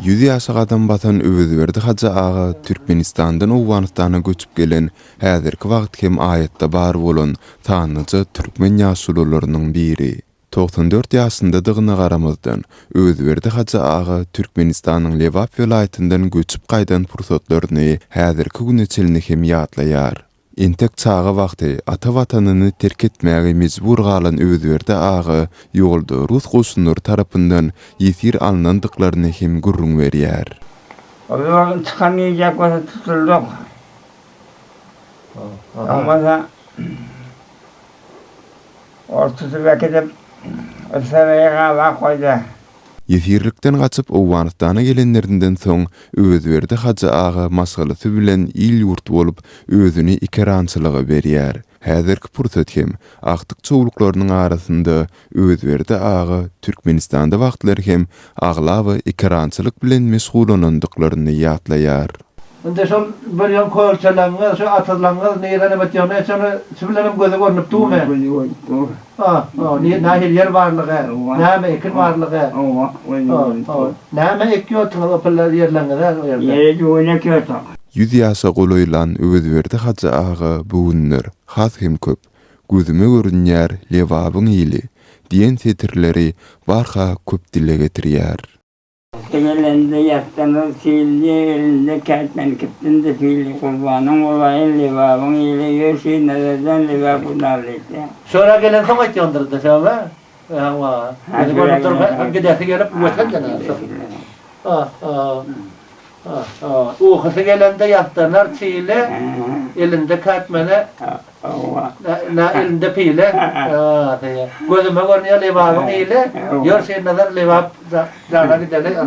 Ýüz ýaşa gadam basan Öwezberdi hajy aga Türkmenistandan Owganystana göçüp gelen, häzirki wagt hem aýatda bar bolan sanlyja türkmen ýaşulularynyň biri. 94 ýaşyndadygyna garamazdan, Öwezberdi hajy aga Türkmenistanyň Lebap welaýatyndan göçüp gaýdan pursatlaryny häzirki güne çenli hem ýatlaýar. Entek çaga wagty ata Watanyny terk etmäge mejbur galan Öwezberdi aga ýolda rus goşunlary tarapyndan ýesir alnandyklaryny hem gürrüň berýär. Ol ýoldan çykan gije göze tutuldyk. Soň bolsa ol tutup äkidip, Ysraýyl gabap goýdy. Ýesirlikden gaçyp Owganystana gelenlerinden soň Öwezberdi hajy aga maşgalasy bilen il-ýurt bolup, özüni ekerançylyga berýär. Häzirki pursat hem agtyk-çowluklarynyň arasynda Öwezberdi aga Türkmenistanda wagtlary hem aglaba ekerançylyk bilen meşgullanandyklaryny ýatlaýar. Indi şol bir ýyl kölçeleňiz, şu atyzlaňyz nireden ötýänini şony şu bilenem göze görnüp durmy? Göze görnüp dur. Ha, ha, nähili ýer barlygy, näme ekin barlygy. Hawa, göze görnüp dur. Näme ekýorsyňyz o pille ýerleňize o ýerde? Ýere düwün ekýorsyň. Ýüz ýaşa golaýlan Öwezberdi hajy aga bu günler has hem köp Gözüme görünýär Lebabyň ili diýen setirleri barha köp dile getirýär. Tegelende ýatdanlar sildi, elinde kätmen kipdindi pili, Gurbanyň bolaýyn Lebabyň ili, ýör şir nazardan Lebap gudal diýdi. Şora gelensoň aýtýandyrda şoňa. Hawa. Gözi görnüp dur, hem gidesi gelip öten Ukusy gelende ýatdanar çile, elinde kätmene, nä elinde pile. Gözüme görünýär Lebabyň ili, ýör Şirnazar Lebap jana gideli.